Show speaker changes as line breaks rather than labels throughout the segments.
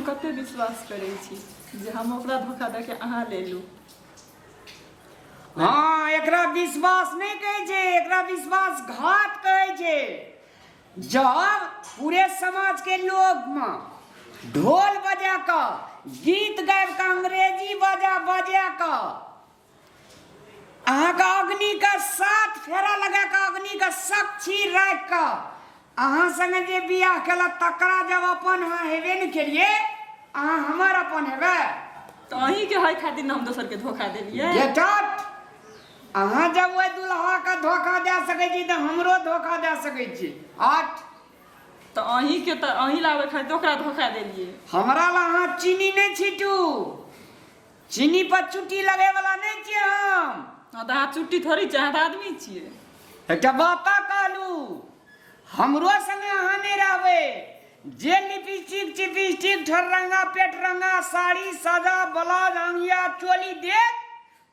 कते विश्वास करै छी जे हम ओकरा धोखा दऽ के अहाँ लेलू।
हँ, एकरा विश्वास नहि कहै छै, एकरा विश्वासघात कहै छै। जब पूरे समाज के लोग में ढोल बजा कऽ, गीत गाबि कऽ, अंग्रेजी बजा बजा कऽ, अहाँके अग्नि के साथ फेरा लगा कऽ, अग्नि के साक्षी राखि कऽ अहाँ संगे जे बियाह केलक, तकरा जब अपन अहाँ हेबे नहि केलियै, अहाँ हमर अपन हेबै?
तऽ अहीँके होइ खातिर ने हम दोसरके धोखा देलियै।
Get out! अहाँ जब ओहि दुल्हाके धोखा दए सकै छी तऽ हमरो धोखा दए सकै छी। आठ।
तऽ अहीँके तऽ अहीं लाबै खातिर ओकरा धोखा देलियै।
हमरा लए अहाँ चीनी नहि छीटू। चीनी पर चुट्टी लगै वाला नहि छियै हम।
हँ, तऽ अहाँ चुट्टी थोड़ी छियै, अहाँ तऽ आदमी छियै।
एकटा बात कहलू, हमरो संगे अहाँ नहि रहबै। जे लिपस्टिक चिपिस्टिक ठररंगा पेटरंगा साड़ी साजा ब्लाउज अंगिया चोली देत,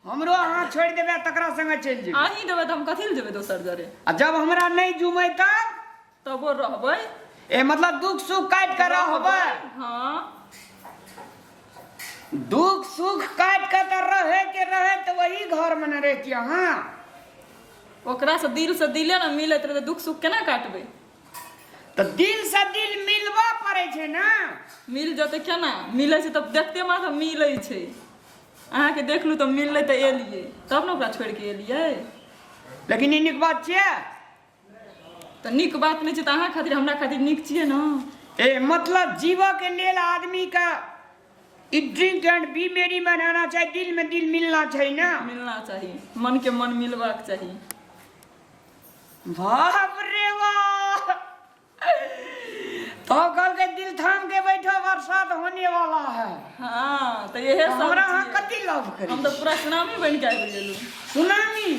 हमरो अहाँ छोड़ि देबै, तकरा संगे चलि जेबै।
अहीं देबै तऽ हम कथी लए जेबै दोसर जरे?
आ जब हमरा नहि जुमै तब?
तबो रहबै।
ए मतलब दुख सुख काटि कऽ रहबै?
हँ।
दुख सुख काटि कऽ तऽ रहै के रहै तऽ वही घरमे ने रहितियै अहाँ।
ओकरासँ दिलसँ दिले ने मिलैत रहतै, दुख सुख केना काटबै?
तऽ दिलसँ दिल मिलबऽ पड़ै छै ने।
मिल जेतै केना? मिलै छै तऽ देखते मात्र मिलै छै। अहाँके देखलू तऽ मिललै, तऽ एलियै, तब ने ओकरा छोड़ि कऽ एलियै।
लेकिन ई नीक बात छियै?
तऽ नीक बात नहि छै तऽ अहाँ खातिर, हमरा खातिर नीक छियै ने।
ए मतलब जीवऽ के लेल आदमी का ई ड्रिंक एंड बी मेरी बनाना चाही, दिल में दिल मिलना चाहिए ना।
मिलना चाही, मन के मन मिलबाक चाही।
बाप रे बाप! तो कल के दिल थाम के बैठो, बरसात होने वाला है।
हाँ, तऽ इहे सब
हमरा अहाँ
छियै।
कति लव करी?
हम तऽ पूरा सुनामी बनि के आबि गेलहुँ।
सुनामी,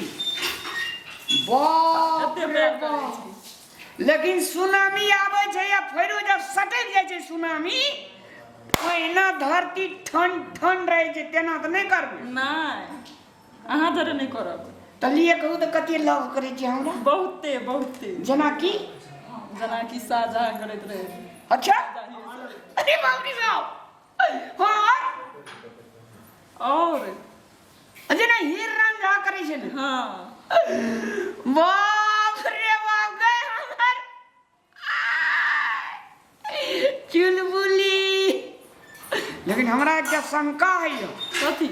बाप
एते
रे
प्यार करै
बाप!
छी।
लेकिन सुनामी आबै छै या फेरो जब सटकि जाइ छै सुनामी, ओहिना धरती ठन ठन रहै छै, तेना तऽ नहि करबै?
नहि, अहाँ जरे नहि करब।
तऽ लिए कहू तऽ, कते लव करै छी हमरा?
बहुते बहुते।
जेनाकि?
जेनाकि शाहजहाँ करैत रहै।
अच्छा, अरे बाप रे बाप! हाँ।
और
जेना हीर रांझा करै छै ने?
हाँ।
बाप रे बाप, गए हमर चुलबुली! लेकिन हमरा एकटा शंका है यौ।
कथी?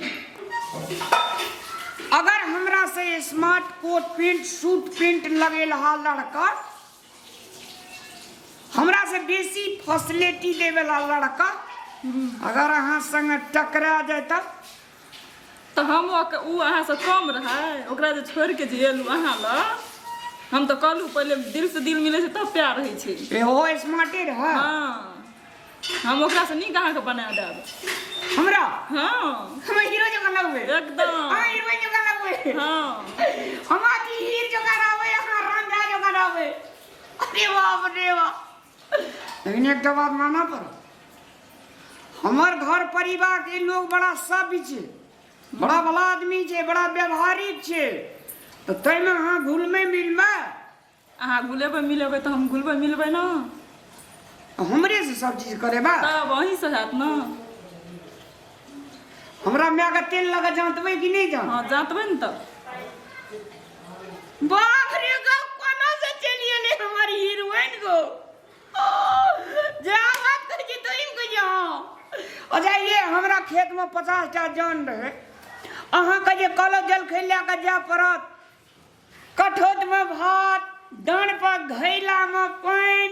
अगर हमरा से smart coat pant suit pant लगेलहा लड़का, हमरा से बेसी फैसिलिटी देवेला लड़का अगर अहाँ संग टकरा जाय तब?
तऽ हम ओ अहाँसँ कम रहै? ओकरा जे छोड़ि के जे एलहुँ अहाँ लग, हम तऽ कहलहुँ, पहिले दिल से दिल मिलै छै तब प्यार होइ छै।
एहो स्मार्टे रहै।
हँ, हम ओकरासँ नीक अहाँके बना देब।
हमरा?
हँ।
हम हीरो जकाँ लगबै?
एकदम।
अहाँ हीरोइन जकाँ लगबै?
हँ।
हम अथी हीर जकाँ रहबै, अहाँ रांझा जकाँ रहबै। अरे बाप रे बाप! लेकिन एकटा बात मानऽ पड़त, हमर घर परिवार के लोग बड़ा सभ्य छै, बड़ा भला आदमी छै, बड़ा व्यवहारिक छै, तऽ ताहिमे अहाँ घुलबै मिलबै?
अहाँ घुलेबै मिलेबै तऽ हम घुलबै मिलबै ने।
हमरे से सब चीज करेबै?
तब अहीँसँ हैत ने।
हमरा मायके तेल लगा जाँतबै कि नहि जाँत?
हँ, जाँतबै ने तऽ।
बाप रे गो, कोना से चलि एलै हमर हीरोइन गो! जे बात करै छी तो कहै छी। हँ, अच्छा, ये हमरा खेतमे 50 टा जन रहै, अहाँके जे कहलहुँ जलखै लए कऽ जाय पड़त, कठौतमे भात, डाँड़ पर घैलामे पानि,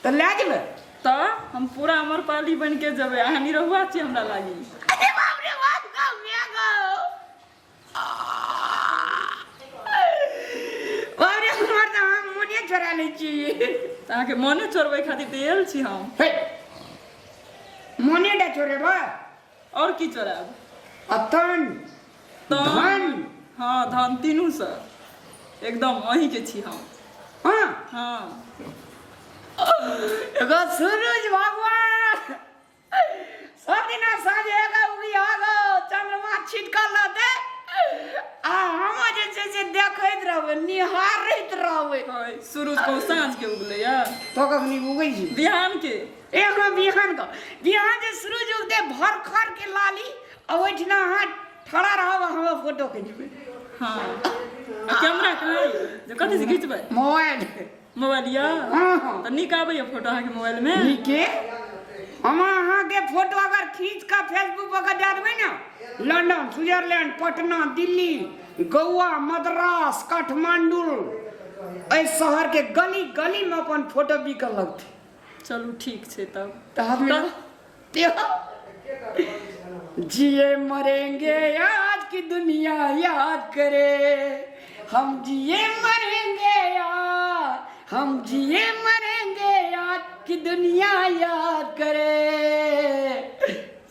तऽ लए जेबै?
तऽ हम पूरा अमरपाली बनि के जेबै। अहाँ निरहुआ छी हमरा लागी।
अरे बाप रे बाप गो, my गो! बाप रे, हमर तऽ अहाँ मोने चोरा लै छी।
तऽ अहाँके मोने चोरबै खातिर तऽ आयल छी हम।
हे, मोने टा चोरेबै?
आओर की चोरायब?
आ तन?
तन?
धन?
हँ, धन तीनूसँ एकदम अहीँके छी हम।
हँ?
हँ।
एगो सूरज भगवान सब दिना साँझ एगो उगी आगो चंद्रमा छिटकल रहतै आ हम जे छै से देखैत रहबै, निहारैत रहबै।
सूरज। ओ साँझ के उगले या
तो कखनी उगै छै?
बिहान के।
एखनो बिहान के, बिहान जे सूरज उगते भर खर के लाली, आ ओहिठिना अहाँ ठड़ा रहब आ हमर फोटो खिंचबै।
हाँ, आ कैमरा कहाँ यऽ जे कथी से घिचबै?
मोबाइल।
मोबाइल यऽ?
हाँ।
तऽ नीक आबैए फोटो अहाँके मोबाइल में?
नीके। हम अहाँके फोटो अगर खींच कऽ फेसबुक पर दए देबै ने, लंदन, स्विट्जरलैंड, पटना, दिल्ली, गोवा, मद्रास, काठमांडू, एहि शहर के गली गली में अपन फोटो बिकल लगतै।
चलू ठीक छै तब।
तऽ हम जिए मरेंगे आज की दुनिया याद करे, हम जिए मरेंगे यार, हम जिए मरेंगे आज की दुनिया याद करे,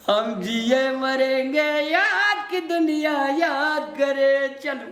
हम जिए मरेंगे याद की दुनिया याद करे। चलू।